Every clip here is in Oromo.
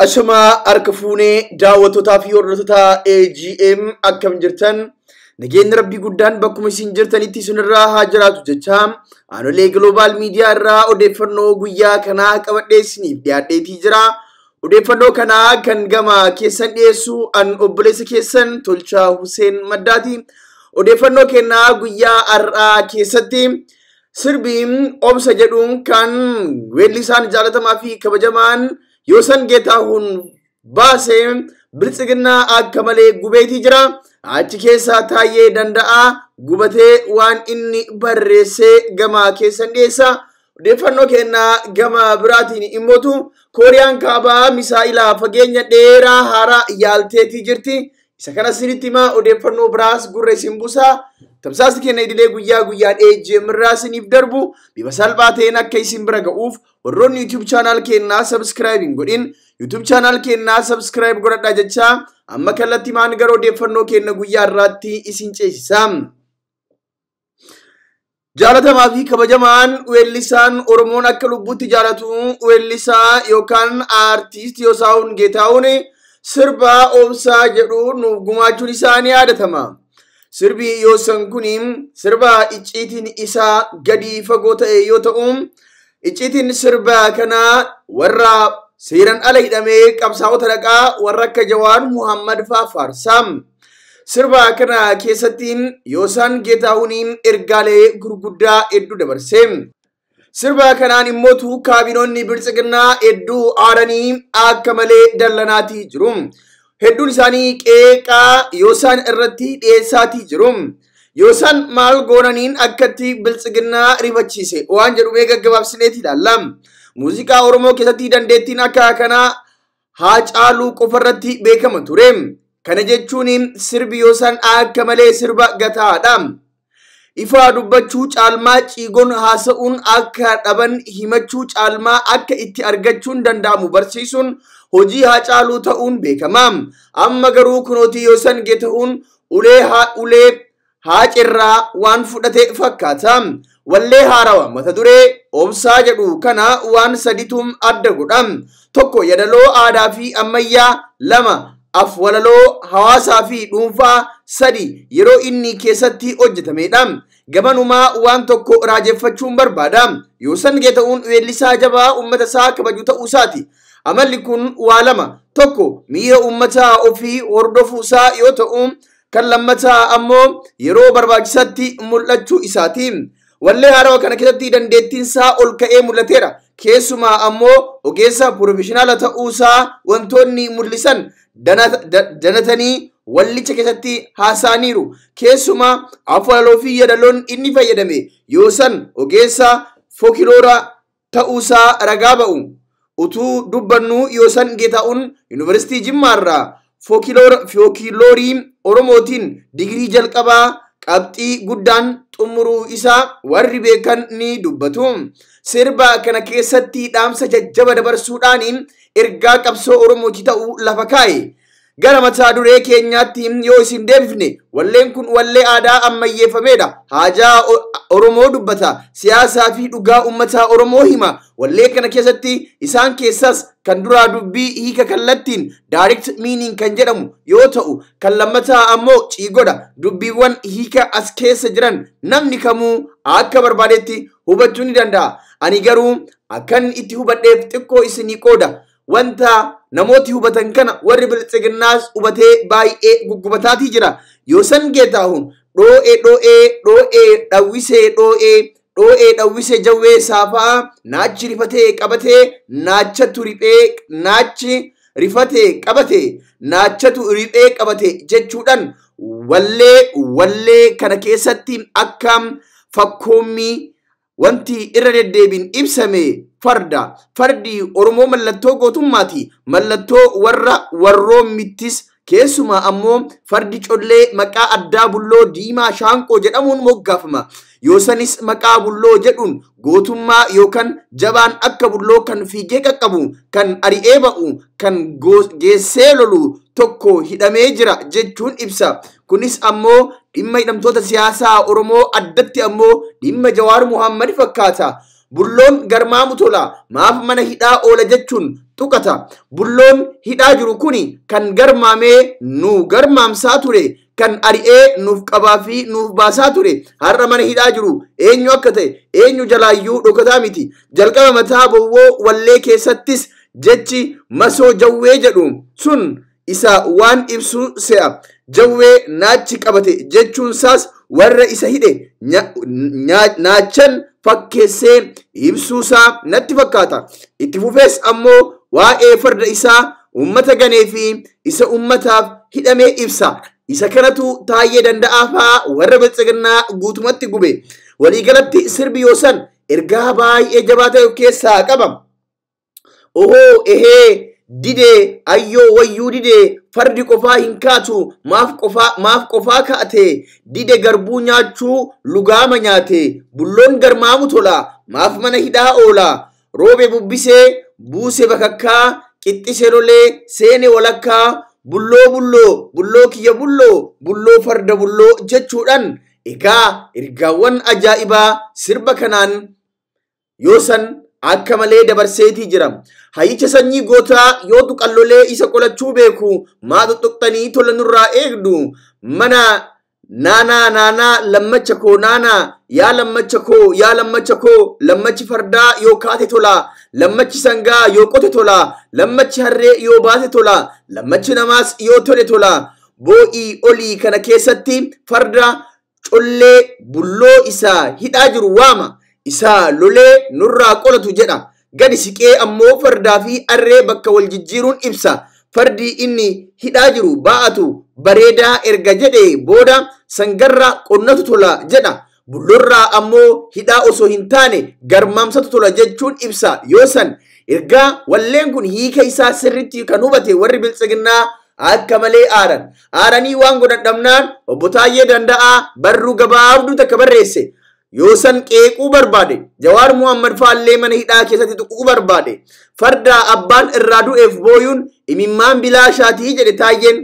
Ashamaa harka fuunee daawwattootaa fi hordoftoota AGM akkam jirtan? Nageenyi Rabbii guddaan bakkuma isin jirtanitti isinirraa haa jiraatu jecha Aanolee Global Media irraa odeeffannoo guyyaa kanaa qabadhee isiniif dhiyaadheetii jira. Odeeffannoo kanaa kan gama keessan dhiyeessu an obboleessa keessan Tolchaa Hussein Maddaati. Odeeffannoo kennaa guyyaa har'aa keessatti sirbiin obsa jedhuun kan weellisaan jaalatamaa fi kabajamaan Yoosan Geetaahuun baasee biltsiginnaa akka malee gubeetii jira. Achi keessaa Taayyee Danda'aa gubatee waan inni barreessee gama keessan dhiyeessa. Odeeffannoo kennaa gama biraatiin immootu Kooriyaan Kaabaa misaa'ila fageenya dheeraa haaraa yaalteetii jirti. Isa kana isinitti himaa, odeeffannoo biraas gurra isin buusaa. Tamsaasni keenya idilee guyyaa guyyaan AGM irraa isiniif darbu bifa salphaa ta'een akka isin bira ga'uuf warroonni YouTube channel keenyaa subscribe hin godhin YouTube channel keenyaa subscribe godhadhaa jechaa amma kallattii maan gara odeeffannoo keenya guyyaa irraatti isin ceesisa. Jaalatamaa fi kabajamaan weellisaan Oromoon akka lubbuutti jaalatu weellisaa yookaan aartiist Yoosaawun Geetaawun sirba obsaa jedhu nuuf gumaachuun isaa ni yaadatama. Sirbi Yoosan kun sirba icciitiin isaa gadi fagoo ta'e yoo ta'u, icciitiin sirba kanaa warra seeraan ala hidhamee qabsaa'ota dhaqaa warra akka Jawaar Muhammad fa'aa faarsa. Sirba kana keessatti Yoosan Geetaawun ergaalee gurguddaa hedduu dabarse. Sirba kanaan immootu kaabinoonni biltsiginnaa hedduu aaranii akka malee dallanaatii jiru. Hedduun isaanii qeeqaa Yoosan irratti dhiyeessaatii jiru. Yoosan maal goonaniin akkatti biltsiginnaa rifachiise waan jedhu mee gaggabaabsineeti ilaalla. Muuziqaa Oromoo keessatti dandeettiin akka kanaa Haacaaluu qofarratti beekama ture. Kana jechuun sirbi Yoosan akka malee sirba gataadha. Ifaa dubbachuu caalmaa ciigoon haasa'uun akka dhaban himachuu caalmaa akka itti argachuun danda'amu barsiisuun hojii Haacaaluu ta'uun beekama. Amma garuu kunootii Yoosan Geetahuun ulee Haacirraa waan fudhate fakkaata. Wallee haarawa mata duree obsaa jedhu kana waan sadiitu adda godha. Tokko yaadaloo aadaa fi ammayyaa, lama afwalaloo hawaasaa fi dhuunfaa, sadi yeroo inni keessatti hojjetamedha. Gamanumaa waan tokko raajeffachuun barbaada. Yoosan Geetahuun weellisaa jabaa uummata isaa kabaju ta'uu isaati. Amalli kun waa lama. Tokko miira uummataa ofii hordofuu isaa yoo ta'u, kan lammataa ammoo yeroo barbaachisaatti mul'achuu isaati. Wallee haarawaa kana keessatti dandeettiin isaa ol ka'ee mul'ateera. Keessumaa ammoo ogeessa piroofeshinaala ta'uu isaa wantoonni mul'isan danatanii wallicha keessatti haasa'aniiru. Keessumaa afwalaloo fi yaadaloon inni fayyadame Yoosan ogeessa fookiloora ta'uu isaa ragaa ba'u. Utuu dubbannu Yoosan Geetahuun Yuunivarsiitii Jimmaarraa fookiloorii Oromootiin digirii jalqabaa qabxii guddaan xumuruu isaa warri beekan ni dubbatu. Sirba kana keessatti dhaamsa jajjaba dabarsuudhaan ergaa qabsoo Oromootii ta'uu lafa kaa'e. Gara mataa duree keenyaatti yoo isin deebifne walleen kun wallee aadaa ammayyeeffamedha. Haajaa Oromoo dubbata. Siyaasaa fi dhugaa uummataa Oromoo hima. Wallee kana keessatti isaan keessas kan duraa dubbii hiika kallattiin direct meaning kan jedhamu yoo ta'u, kan lammataa ammoo ciigodha. Dubbiiwwan hiika as keessa jiran namni kamuu akka barbaadetti hubachuu ni danda'a. Ani garuu akkan itti hubadheef xiqqoo isinii qooda. Wanta namooti hubatan kana warri biltsiginnaas hubatee baay'ee guggubataatii jira. Yoosan Geetahuun dhoo'ee dhoo'ee dhoo'ee dhawwisee dhoo'ee dhoo'ee dhawwisee jawwee saafaa naachi rifatee qabatee naachatu riphee naachi rifatee qabatee naachatu riphee qabate jechuudhaan wallee kana keessatti akka fakkoommii wanti irra deddeebiin ibsame farda. Fardi Oromoo mallattoo gootummaati. Mallattoo warra warroommittis. Keessumaa ammoo fardi collee maqaa addaa bulloo diimaa shaanqoo jedhamuun moggaafama. Yoosanis maqaa bulloo jedhuun gootummaa yookaan jabaan akka bulloo kan fiigee qaqqabu, kan ari'ee ba'u, kan geessee lolu tokko hidhamee jira jechuun ibsa. Kunis ammoo dhimma hidhamtoota siyaasaa Oromoo addatti ammoo dhimma Jawaar Muhammad fakkaata. Bulloon garmaamu tola maaf mana hidhaa oola jechuun tuqata. Bulloon hidhaa jiru kuni kan garmaamee nu garmaamsaa ture, kan ari'ee nuuf qabaa fi nuuf baasaa ture. Har'a mana hidhaa jiru eenyu akka ta'e eenyu jalaayyuu dhokataa miti. Jalqaba mataa bowwoo wallee keessattis jechi masoo jawwee jedhu sun isa waan ibsu se'a. Jawwee naachi qabate jechuun isaas warra isa hidhe naachan fakkeessee ibsuusaa natti fakkaata. Itti fufees ammoo waa'ee farda isaa uummata ganee fi isa uummataaf hidhamee ibsa. Isa kanatu Taayyee Danda'aa fa'aa warra Biltsiginnaa guutumatti gube. Waliigalatti sirbi Yoosan ergaa baay'ee jabaa ta'e of keessaa qaba. Ohoo ehee didee ayyoo wayyuu didee fardi qofaa hin kaatu maaf qofaa kaate dide garbuu nyaachuu lugaama nyaate bulloon garmaamu tola maaf mana hidhaa oola roobe bubbisee buuse bakakkaa qixxise lolee seene walakkaa bulloo bulloo bulloo kiyya bulloo bulloo farda bulloo jechuudhaan egaa ergaawwan ajaa'ibaa sirba kanaan Yoosan akka malee dabarseetii jira. Hayyicha sanyii gootaa yoo tuqallolee isa qolachuu beeku maa tuttuqxanii tola nurraa eegdu. Mana naanaa naanaa lammacha koo naanaa yaa lammacha koo yaa lammacha koo lammachi fardaa yoo kaate tola lammachi sangaa yoo qote tola lammachi harree yoo baate tola lammachi namaas yoo tole tola. Boo'ii olii kana keessatti farda collee bulloo isaa hidhaa jiru waama. Isaa lolee nurraa qolatu jedha. Gadi siqee ammoo fardaa fi harree bakka wal jijjiiruun ibsa. Fardi inni hidhaa jiru baa'atu bareedaa erga jedhee booda sangarraa qonnatu tola jedha. Bullorraa ammoo hidhaa osoo hin taane garmaamsatu tola jechuun ibsa. Yoosan ergaa walleen kun hiika isaa sirriitti kan hubate warri Biltsiginnaa akka malee aaran. Aaranii waan godhan dhabnaan obbo Taayyee Danda'aa barruu gabaabduu takka barreesse. Yoosan qeequu barbaade. Jawaar Muhammad faallee mana hidhaa keessatti tuquu barbaade. Farda abbaan irraa du'eef booyuun imimmaan bilaashaatii jedhe Taayyeen.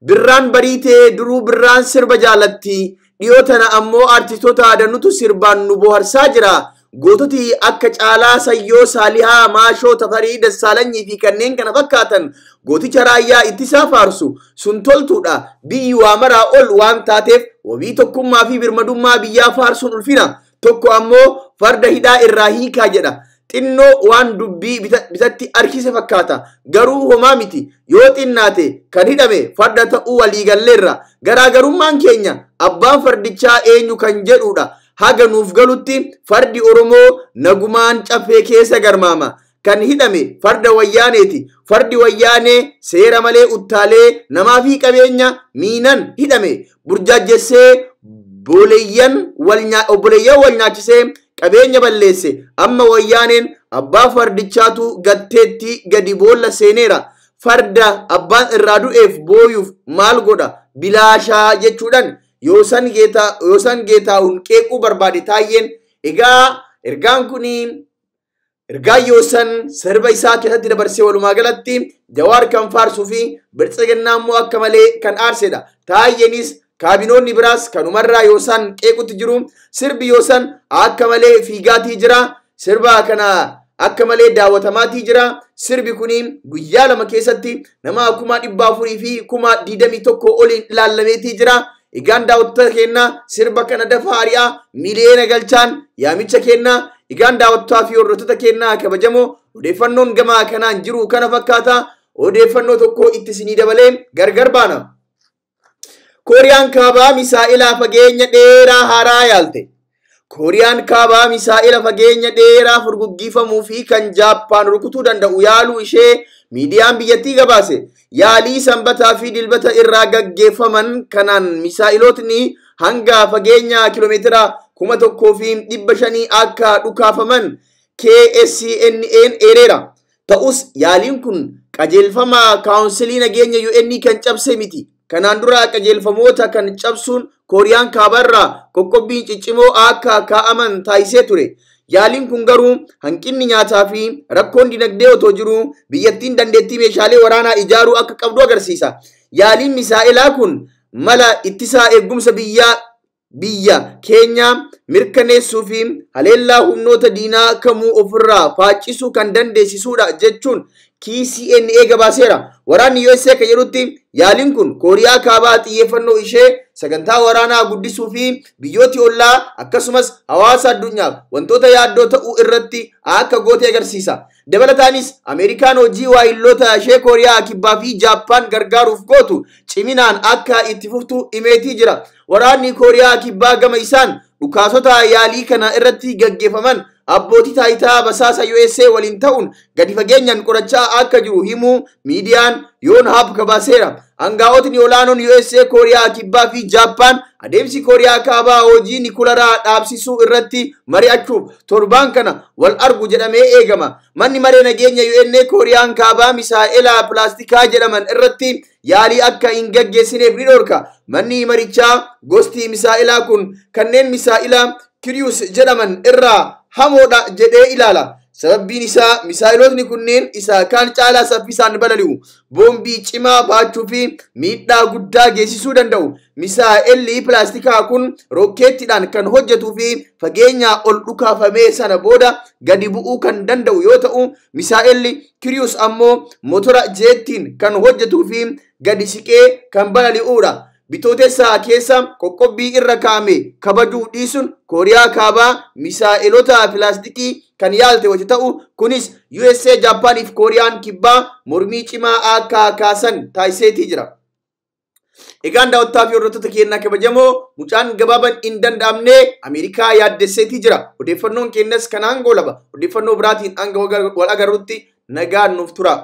Birraan bariitee duruu birraan sirba jaalatti. Dhiyoo tana ammoo artistoota danuutu sirbaan nu bohaarsaa jira. Goototi akka Caalaa Sayyoo Saalihaa Maashoo Tafarii Dassaalanyii fi kanneen kana fakkaatan gooticha raayyaa ittisaa faarsu sun toltuudha. Biyyi waa maraa ol waan taateef wabii tokkummaa fi birmadummaa biyyaa faarsuun ulfina. Tokko ammoo farda hidhaa irraa hiikaa jedha. Xinnoo waan dubbii bitatti harkise fakkaata. Garuu homaa miti. Yoo xinnaate kan hidhame farda ta'uu waliigalleerra. Garaagarummaan keenya abbaan fardichaa eenyu kan jedhudha. Haga nuuf galutti fardi Oromoo nagumaan caffee keessa garmaama. Kan hidhame farda wayyaaneeti. Fardi wayyaanee seera malee uttaalee namaa fi qabeenya miinan hidhame. Burjaajessee obboleeyyan wal nyaachisee qabeenya balleesse. Amma wayyaaneen abbaa fardichaatu gatteetti gadi boolla seeneera. Farda abbaan irraa du'eef booyuuf maal godha? Bilaashaa jechuudhaan Yoosan Geetahuun qeequu barbaade Taayyeen. Egaa ergaan kuni ergaa Yoosan sirba isaa keessatti dabarsee walumaa galatti Jawaar kan faarsuu fi Biltsiginnaa immoo akka malee kan aarsedha. Taayyeenis kaabinoonni biraas kanumarraa Yoosan qeequtti jiru. Sirbi Yoosan akka malee fiigaatii jira. Sirba kana akka malee daawwatamaatii jira. Sirbi kuni guyyaa lama keessatti nama 400,000 fi 21,000 oliin ilaallameetii jira. Egaan daawwattoota keenya sirba kana dafa ari'aa miliyoona galchaan yaamicha keenya. Egaan daawwattootaa fi hordoftoota keenya kabajamoo odeeffannoon gama kanaan jiru kana fakkaata. Odeeffannoo tokko itti isinii dabalee gargar baana. Kooriyaan kaabaa misaa'ila fageenya dheeraa haaraa yaalte. Kooriyaan kaabaa misaa'ila fageenya dheeraa furguggifamuu fi kan Jaappaan rukutuu danda'u yaaluu ishee miidiyaan biyyattii gabaase. Yaalii sanbataa fi dilbata irraa gaggeeffaman kanaan misaa'ilootni hanga fageenya kiiloomeetira 1500 akka dhukaafaman KSCNN eereera. Ta'us yaaliin kun qajeelfama kaawunsilii nageenya UN kan cabse miti. Kanaan dura qajeelfamoota kan cabsuun Kooriyaan kaabarraa qoqqobbiin ciccimoo akka kaa'aman taasisee ture. Yaaliin kun garuu hanqinni nyaataa fi rakkoon dinagdee otoo jiruu biyyattiin dandeettii meeshaalee waraanaa ijaaruu akka qabdu agarsiisa. Yaaliin misaa'ilaa kun mala ittisaa eegumsa biyyaa biyya keenya mirkaneessuu fi haleellaa humnoota diinaa kamuu ofirraa faaccisuu kan dandeessisuudha jechuun KCNA gabaaseera. Waraanni USA kan jedhutti yaaliin kun Kooriyaa Kaabaa xiyyeeffannoo ishee sagantaa waraanaa guddisuu fi biyyooti ollaa akkasumas hawaasa addunyaaf wantoota yaaddoo ta'uu irratti akka goote agarsiisa. Dabalataanis Ameerikaan hojii waayilloota ishee Kooriyaa Kibbaa fi Jaappaan gargaaruuf gootu ciminaan akka itti fuftu himeetii jira. Waraanni Kooriyaa Kibbaa gama isaan dhukaasota yaalii kana irratti gaggeeffaman abbootii taayitaa basaasa USA waliin ta'uun gadi fageenyaan qorachaa akka jiru himuu miidiyaan Yonhap gabaaseera. Aangaa'otni olaanoon USA, Kooriyaa Kibbaa fi Jaappaan adeemsi Kooriyaa Kaabaa hojii nikularaa dhaabsisuu irratti mari'achuuf torbaan kana wal argu jedhamee eegama. Manni maree nageenya UN Kooriyaan Kaabaa misaa'ela pilaastikaa jedhaman irratti yaalii akka hin gaggeessineef ni dhorka. Manni marichaa gosti misaa'elaa kun kanneen misaa'ila Kiriyus jedhaman irraa hamoodha jedhee ilaala. Sababbiin isaa misaa'ilotni kunneen isa kaan caalaa saffisaan balali'u. Boombii cimaa baachuu fi miidhaa guddaa geessisuu danda'u. Misaa'elli pilaastikaa kun rokkeettiidhaan kan hojjetuu fi fageenyaa ol dhukaafamee sana booda gadi bu'uu kan danda'u yoo ta'u, misaa'elli Kiriyus ammoo motora jeettiin kan hojjetuu fi gadi siqee kan balali'uudha. Bitootessa keessa qoqqobbii irra kaa'ame kabajuu dhiisuun Kooriyaa Kaabaa misaa'elota pilaastikii kan yaalte wayita ta'u, kunis USA, Jaappaanii fi Kooriyaan Kibbaa mormii cimaa akka kaasan taasiseetii jira. Egaan daawwattoota fi hordoftoota keenyaa kabajamoo, mucaan gabaaban hin danda'amne Ameerikaa yaaddesseetii jira. Odeeffannoon keenyas kanaan goolaba. Odeeffannoo biraatiin hanga wal agarrutti nagaan nuuf tura.